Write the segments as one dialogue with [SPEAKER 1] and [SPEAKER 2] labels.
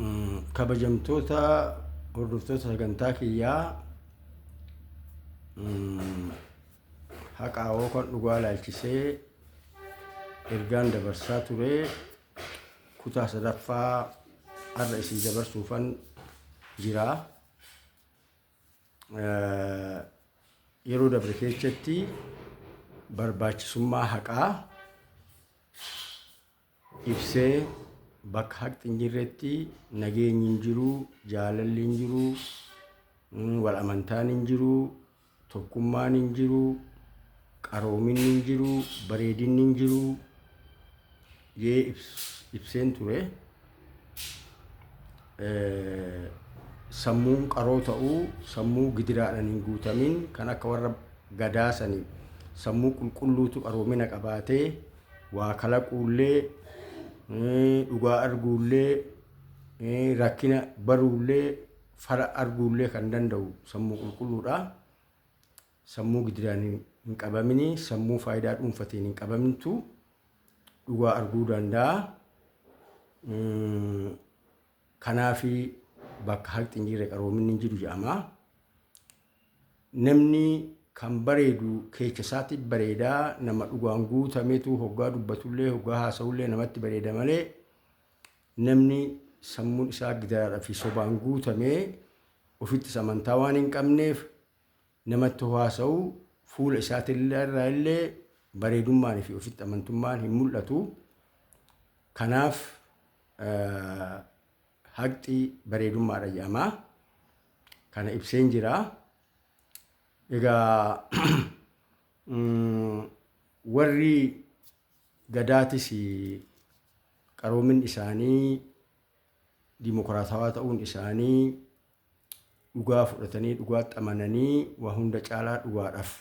[SPEAKER 1] Kabajamtoota hordoftoota sagantaa kiyyaa, haqaa yookaan dhugaa ilaalchisee ergaan dabarsaa ture kutaa sadaffaa har'a isin dabarsuufan jira. Yeroo dabre keessatti barbaachisummaa haqaa ibsee, bakka haqni hin jirretti nageenyi hin jiru, jaalalli hin jiru, wal amantaan hin jiru, tokkummaan hin jiru, qaroominni hin jiru, bareedinni hin jiru jee ibseen ture. Sammuun qaroo ta'uu, sammuu gidiraadhaan hin guutamin, kan akka warra gadaa sanii sammuu qulqulluutu qaroomina qabaatee waa kalaquullee, dhugaa arguullee, rakkina baruullee, fala arguullee kan danda'u sammuu qulqulluudha. Sammuu gidiraan hin qabamini, sammuu faayidaa dhuunfatiin hin qabamintu dhugaa arguu danda'a. Kanaaf bakka haqni hin jirre qaroominni hin jiru jedhama. Namni kan bareedu keecha isaatti bareedaa, nama dhugaan guutametu hoggaa dubbatullee hoggaa haasa'ullee namatti bareeda malee, namni sammuun isaa gidiraadhaa fi sobaan guutamee ofittis amantaa waan hin qabneef, namatti haasa'u fuula isaatirraa illee bareedummaan fi ofitti amantummaan hin mul'atu. Kanaaf haqxi bareedummaadha jedhama. Kana ibseen jira. Egaa warri gadaatis qaroominni isaanii, dimokiraatawaa ta'uun isaanii, dhugaa fudhatanii dhugaatti amananii waa hunda caalaa dhugaadhaaf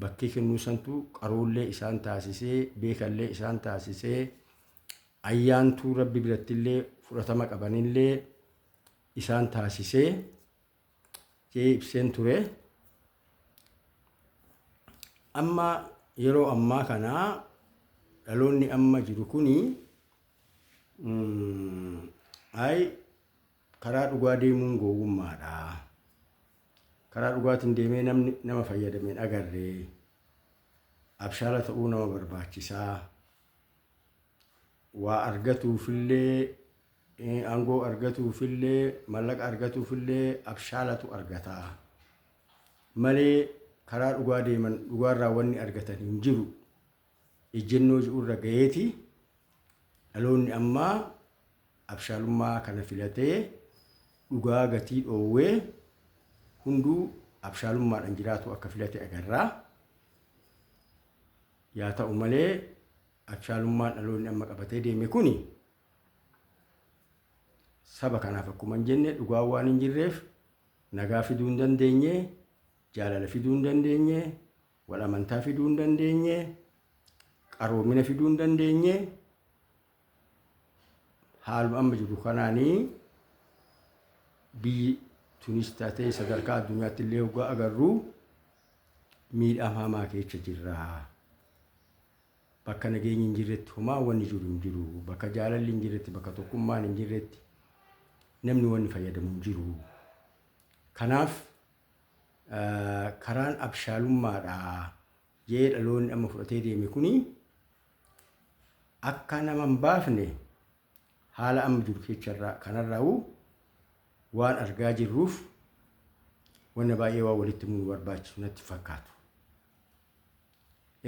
[SPEAKER 1] bakkee kennuu santu qaroollee isaan taasisee, beekallee isaan taasisee, ayyaantuu rabbi birattillee fudhatama qabanillee isaan taasisee jee ibseen ture. Amma yeroo ammaa kana dhaloonni amma jiru kuni ay karaa dhugaa deemuun gowwummaadha. Karaa dhugaatiin deemee namni nama fayyadame hin agarre. Abshaala ta'uu nama barbaachisaa. Waa argatuufillee, aangoo argatuufillee, mallaqa argatuufillee abshaalatu argata. Malee karaa dhugaa deeman dhugaarraa wanni argatan hin jiru. Ejjennoo ji'urra gaheeti dhaloonni ammaa abshaalummaa kana filatee, dhugaa gatii dhoowwee, hunduu abshaalummaadhaan jiraatu akka filate agarra. Yaa ta'u malee abshaalummaan dhaloonni amma qabatee deeme kuni saba kanaaf akkuma hin jenne dhugaan waan hin jirreef nagaa fiduu hin dandeenye, jaalala fiduu hin dandeenye, wal amantaa fiduu hin dandeenye, qaroomina fiduu hin dandeenye. Haaluma amma jiru kanaanii biyyi tunis taatee sadarkaa addunyaatti illee hoggaa agarru miidhama hamaa keessa jirra. Bakka nageenyi hin jirretti homaa wanni jiru hin jiru. Bakka jaalalli hin jirretti, bakka tokkummaan hin jirretti namni wanni fayyadamu hin jiru. Kanaaf karaan abshaalummaadha jee dhaloonni amma fudhatee deeme kuni akka nama hin baafne haala amma jiru keecharraa kanarraa'u waan argaa jirruuf wanna baay'ee waan walitti himuu nu barbaachisu natti fakkaatu.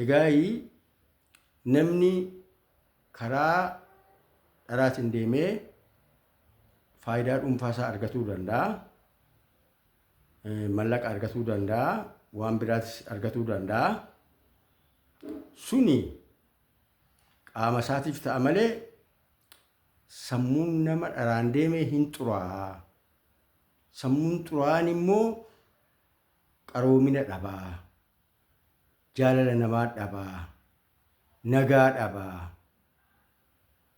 [SPEAKER 1] Egaa namni karaa dharaatiin deemee faayidaa dhuunfaa isaa argatuu danda'a. Mallaqa argatuu danda'a. Waan biraatis argatuu danda'a. Suni qaama isaatiif ta'a malee sammuun nama dharaan deeme hin xuraa'a. Sammuun xuraa'aan immoo qaroomina dhaba. Jaalala namaa dhaba. Nagaa dhaba.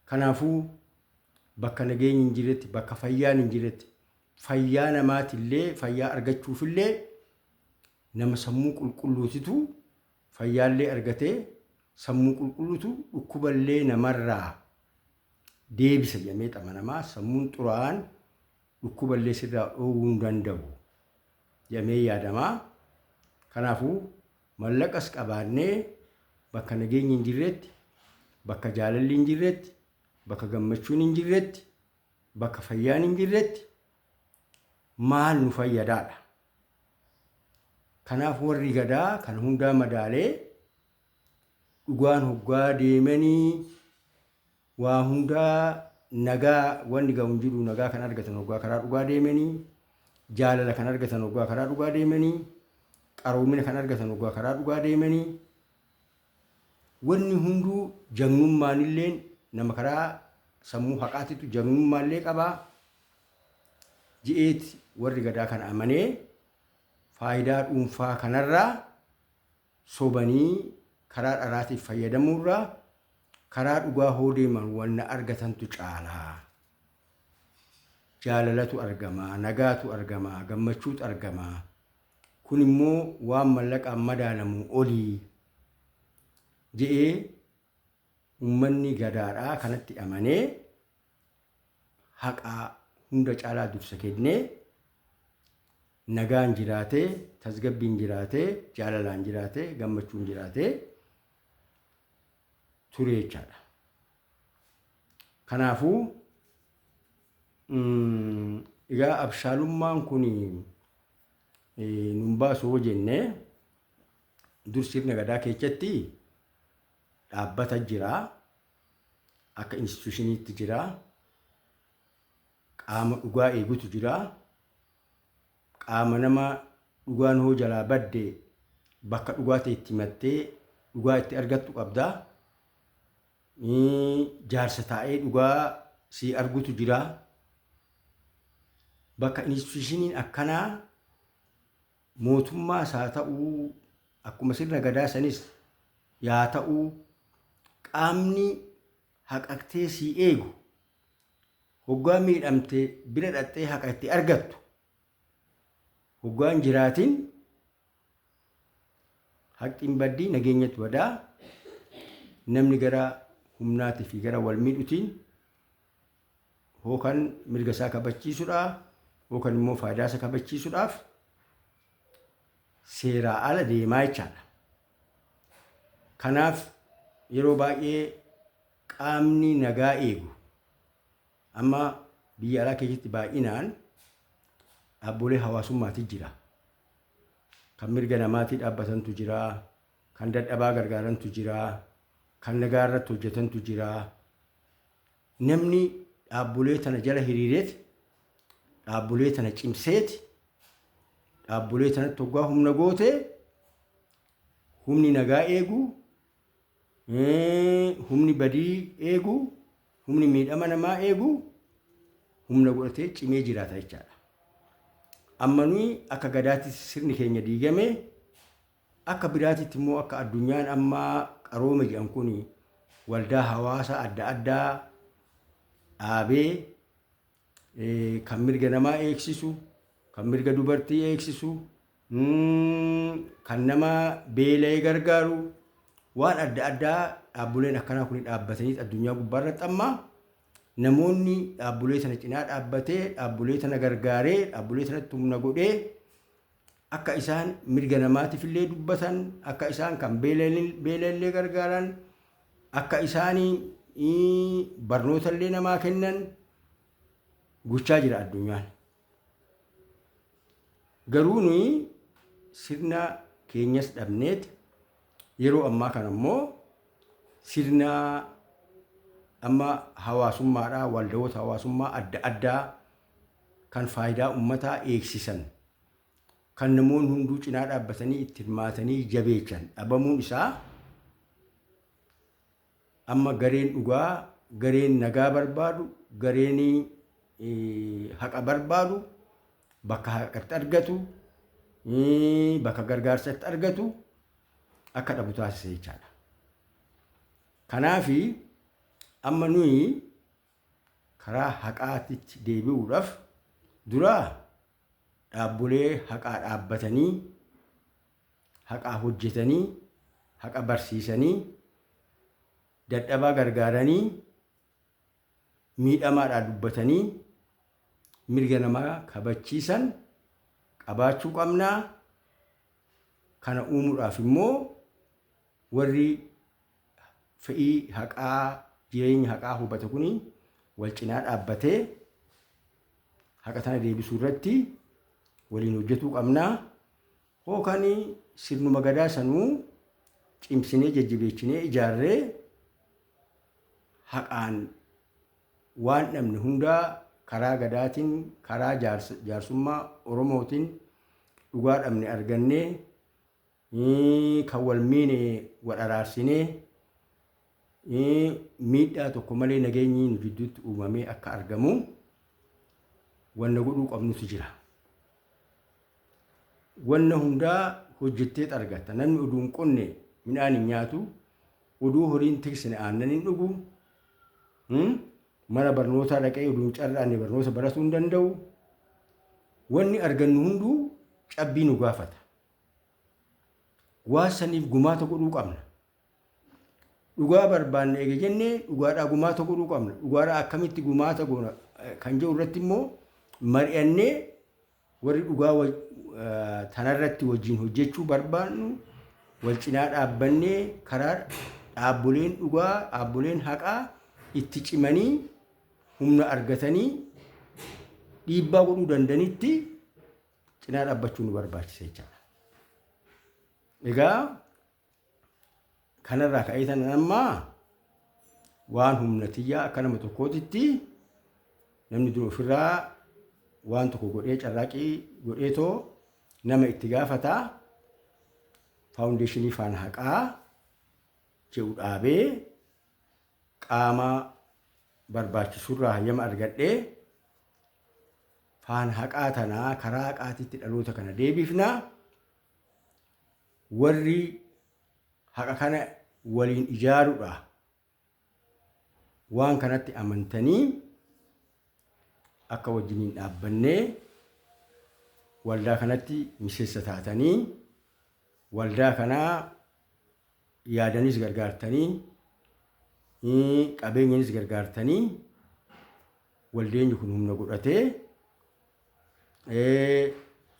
[SPEAKER 1] Kanaafuu bakka nageenyi hin jirretti, bakka fayyaan hin jirretti, fayyaa namaatillee fayyaa argachuufillee nama sammuu qulqulluutitu fayyaallee argatee, sammuu qulqulluutu dhukkuballee namarraa deebisa jedhamee amanamaa. Sammuun xuraa'aan dhukkuballee sirraa dhoowwuu hin danda'u jedhamee yaadamaa. Kanaafuu mallaqas qabaannee bakka nageenyi hin jirretti, bakka jaalalli hin jirretti, bakka gammachuun hin jirretti, bakka fayyaan hin jirretti maal nu fayyadaadha. Kanaaf warri Gadaa kan hundaa madaalee dhugaan hoggaa deemanii waa hundaa nagaa wanni ga'u hin jiru. Nagaa kan argatan hoggaa karaa dhugaa deemanii, jaalala kan argatan hoggaa karaa dhugaa deemanii, qaroomina kan argatan hoggaa karaa dhugaa deemanii, wanni hunduu jagnummaan illeen nama karaa sammuu haqaatitu jagnummaallee qabaa ji'eeti. Warri Gadaa kana amanee faayidaa dhuunfaa kanarraa sobanii karaa dharaatiif fayyadamuurraa karaa dhugaa hoo deeman wanna argatantu caalaa. Jaalalatu argamaa, nagaatu argamaa, gammachuutu argamaa. Kun immoo waan mallaqaan madaalamu olii je'ee ummanni Gadaadhaa kanatti amanee haqaa hunda caalaa dursa kennee nagaan jiraatee, tasgabbiin jiraatee, jaalalaan jiraatee, gammachuun jiraatee ture jechaadha. Kanaafuu egaa abshaalummaan kun nun baasu hoo jennee, dur sirna Gadaa keessatti dhaabbata jira, akka institutioniitti jira, qaama dhugaa eegutu jira, qaama nama dhugaan hoo jalaa badde bakka dhugaa ta'e itti himattee dhugaa itti argattu qabda. Jaarsa taa'ee dhugaa sii argutu jira. Bakka institutioniin akkanaa mootummaas haa ta'uu, akkuma sirna Gadaa sanis yaa ta'uu, qaamni haqaktee sii eegu, hoggaa miidhamte bira dhaqxee haqa itti argattu hoggaan jiraatin, haqxiin baddii, nageenyatu badaa, namni gara humnaatii fi gara wal miidhutiin hookan mirga isaa kabachiisuudha yookaan immoo faayidaa isaa kabachiisuudhaaf seeraa ala deemaa jechaadha. Kanaaf yeroo baay'ee qaamni nagaa eegu amma biyya alaa keessatti baay'inaan dhaabbolee hawaasummaati jira. Kan mirga namaatii dhaabbatantu jira, kan dadhabaa gargaarantu jira, kan nagaa irratti hojjetantu jira. Namni dhaabbolee tana jala hiriireet, dhaabbolee tana cimseeti, dhaabbolee tanatti hoggaa humna gootee, humni nagaa eegu, humni badii eegu, humni miidhama namaa eegu humna godhatee cimee jiraata jechaadha. Amma nuyi akka Gadaatti sirni keenya diigame, akka biraatitti immoo akka addunyaan amma qaroome jedhan kun waldaa hawaasaa adda addaa dhaabee kan mirga namaa eegsisu, kan mirga dubartii eegsisu, kan nama beela'ee gargaaru, waan adda addaa dhaabboleen akkanaa kun dhaabbatanii addunyaa gubbaarratti amma namoonni dhaabbolee sana cinaa dhaabbatee, dhaabbolee sana gargaaree, dhaabbolee sanatti humna godhee akka isaan mirga namaatiif illee dubbatan, akka isaan kan beela'illee gargaaran, akka isaan barnoota illee namaa kennan gochaa jira addunyaan. Garuu nuyi sirna keenyas dhabneet yeroo ammaa kana immoo sirna amma hawaasummaadhaa, waldawoota hawaasummaa adda addaa kan faayidaa uummataa eegsisan, kan namoonni hunduu cinaa dhaabbatanii itti hirmaatanii jabeechan dhabamuun isaa amma gareen dhugaa, gareen nagaa barbaadu, gareen haqa barbaadu bakka haqatti argatu, bakka gargaarsatti argatu akka dhabu taasise jechaadha. Kanaafi amma nuyi karaa haqaatitti deebi'uudhaaf dura dhaabbolee haqaa dhaabbatanii, haqaa hojjetanii, haqa barsiisanii, dadhabaa gargaaranii miidhamaadhaa dubbatanii mirga namaa kabachiisan qabaachuu qabnaa. Kana uumuudhaaf immoo warri fe'ii haqaa, jireenya haqaa hubate kuni wal cinaa dhaabbatee haqa tana deebisuu irratti waliin hojjetuu qabnaa. Hookaan sirnuma gadaa sanuu cimsinee jajjabeechinee ijaarree haqaan waan dhabne hundaa karaa gadaatiin, karaa jaarsummaa Oromootiin dhugaa dhabne argannee, kan wal miine wal araarsinee, miidhaa tokko malee nageenyi nu jidduutti uumamee akka argamu wanna godhuu qabnutu jira. Wanna hundaa hojjettee argatta. Namni oduu hin qonne midhaan hin nyaatu, oduu horii hin tiksine aannan hin dhugu, mana barnootaa dhaqee oduu hin carraanne barnoota baratuu hin danda'u. Wanni argannu hunduu cabbii nu gaafata. Waan saniif gumaata godhuu qabna. Dhugaa barbaanna eega jennee dhugaadhaa gumaata godhuu qabna. Dhugaadhaa akkamitti gumaata goona kan jedhu irratti immoo mari'annee warri dhugaa tanarratti wajjin hojjechuu barbaannu wal cinaa dhaabbannee karaa dhaabboleen dhugaa, dhaabboleen haqaa itti cimanii humna argatanii dhiibbaa godhuu dandanitti cinaa dhaabbachuu nu barbaachisa jechaadha. Egaa kanarraa ka'ee tanan ammaa waan humna tiyyaa akka nama tokkootitti namni dura ofirraa waan tokko godhee carraaqii godheetoo nama itti gaafataa faawundeeshinii faana haqaa jedhu dhaabee qaama barbaachisurraa hayyama argadhee faana haqaa tanaa karaa haqaatitti dhaloota kana deebifna. Warri haqa kana waliin ijaaruudha waan kanatti amantanii akka wajjiniin dhaabbannee waldaa kanatti miseensa taatanii waldaa kanaa yaadanis gargaartanii, qabeenyanis gargaartanii, waldeenyi kun humna godhatee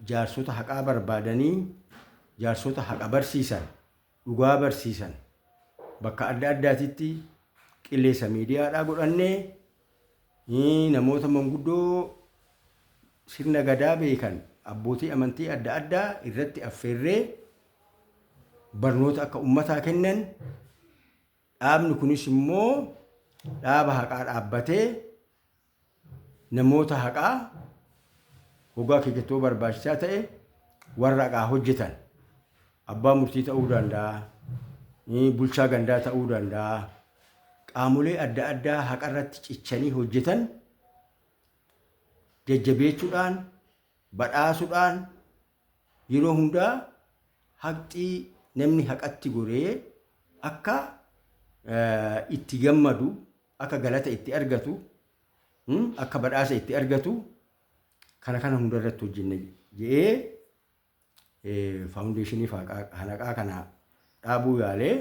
[SPEAKER 1] jaarsota haqaa barbaadanii, jaarsota haqa barsiisan, dhugaa barsiisan bakka adda addaatitti qilleessa miidiyaadhaa godhannee, namoota manguddoo sirna gadaa beekan, abbootii amantii adda addaa irratti affeerree barnoota akka ummataa kennan, dhaabni kunis immoo dhaaba haqaa dhaabbatee namoota haqaa hoggaa keessattuu barbaachisaa ta'e warra haqaa hojjetan, abbaa murtii ta'uu danda'a, bulchaa gandaa ta'uu danda'a, qaamolee adda addaa haqarratti cichanii hojjetan jajjabeechuudhaan, badhaasuudhaan, yeroo hundaa haqxii namni haqatti goree akka itti gammadu, akka galata itti argatu, akka badhaasa itti argatu, kana kana hunda irratti hojjenne jedhee faawundeeshinii haqaa kana dhaabuu yaalee.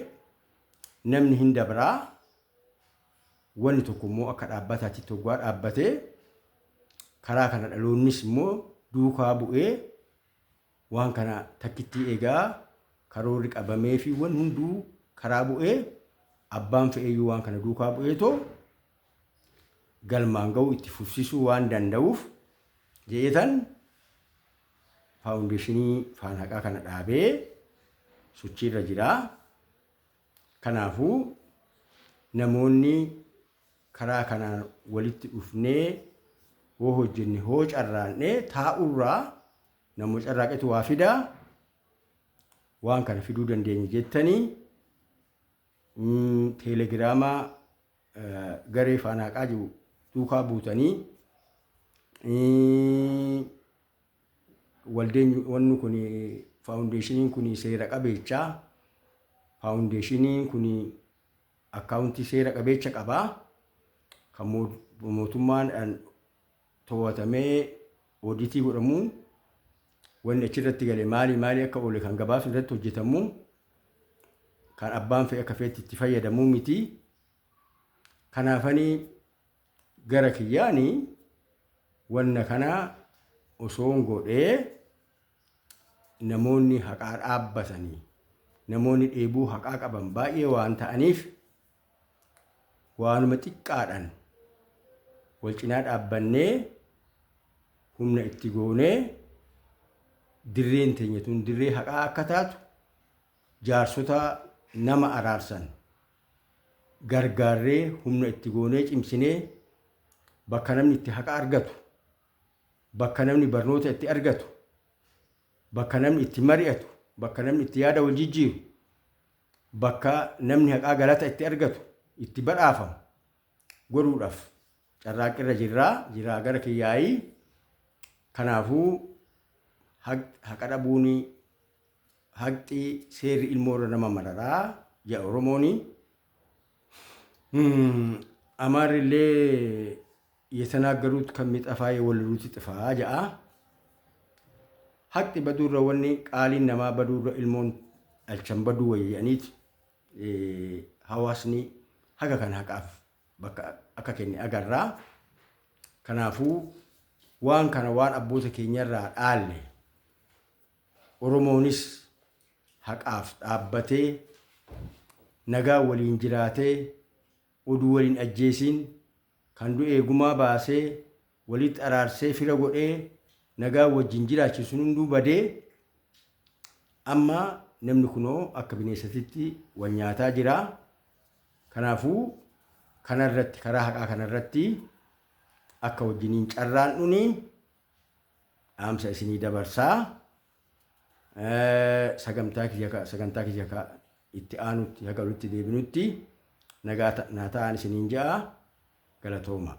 [SPEAKER 1] Namni hin dabraa, wanni tokko immoo akka dhaabbataatti hoggaa dhaabbatee karaa kana dhaloonnis immoo duukaa bu'ee waan kana takkittii egaa karoorri qabamee fi waan hunduu karaa bu'ee abbaan fe'eeyyuu waan kana duukaa bu'eetoo galmaan ga'uu itti fufsiisuu waan danda'uuf jedheetan faawundeeshinii faana haqaa kana dhaabee sochiirra jira. Kanaafuu namoonni karaa kanaan walitti dhufnee hoo hojjenne, hoo carraaqne, taa'urraa nama carraaqetu waa fidaa, waan kana fiduu dandeenya jettanii teelegiraamaa garee faana haqaa jiru duukaa buutanii, waldeen wanni kun, faawundeeshiniin kun seera qabeechaa, faawundeeshiniin kun akkaawuntii seera qabeecha qabaa, kan mootummaan to'atamee ooditii godhamu, wanni achirratti gale maali maali akka oole kan gabaasni irratti hojjetamu, kan abbaan fe'e akka fe'etti itti fayyadamuu miti. Kanaafanii Gara kiyyaani wanna kana osoon godhee namoonni haqaa dhaabbatanii, namoonni dheebuu haqaa qaban baay'ee waan ta'aniif, waanuma xiqqaadhaan wal cinaa dhaabbannee humna itti goonee dirreen teenya tun dirree haqaa akka taatu jaarsota nama araarsan gargaarree, humna itti goonee cimsinee, bakka namni itti haqa argatu, bakka namni barnoota itti argatu, bakka namni itti mari'atu, bakka namni itti yaada wal jijjiiru, bakka namni haqaa galata itti argatu, itti badhaafamu godhuudhaaf carraaqqirra jirraa jiraa gara kiyyaayii. Kanaafuu haqa dhabuun haqxi seerri ilmoorra nama mararaa jedha Oromooni. Amaarrillee የተናገሩት ከሚጠፋ የወለዱት ይጥፋ jedha. Haqxi baduurra, wanni qaaliin namaa baduurra, ilmoon dhalchan baduu wayya jedhaniiti hawaasni haga kana haqaaf bakka akka kenne agarraa. Kanaafuu waan kana waan abboota keenyarraa dhaalle, Oromoonis haqaaf dhaabbatee nagaa waliin jiraatee, oduu waliin ajjeesiin, kan du'e gumaa baasee walitti araarsee fira godhee nagaa wajjin jiraachisu hunduu badee, amma namni kunoo akka bineensatitti wal nyaataa jira. Kanaafuu kanarratti, karaa haqaa kanarratti akka wajjiniin carraan dhuni dhaamsa isinii dabarsaa. Sagantaa kiyya itti aanutti haga walitti deebinutti nagaa naa ta'an isiniin ja'a, galatooma.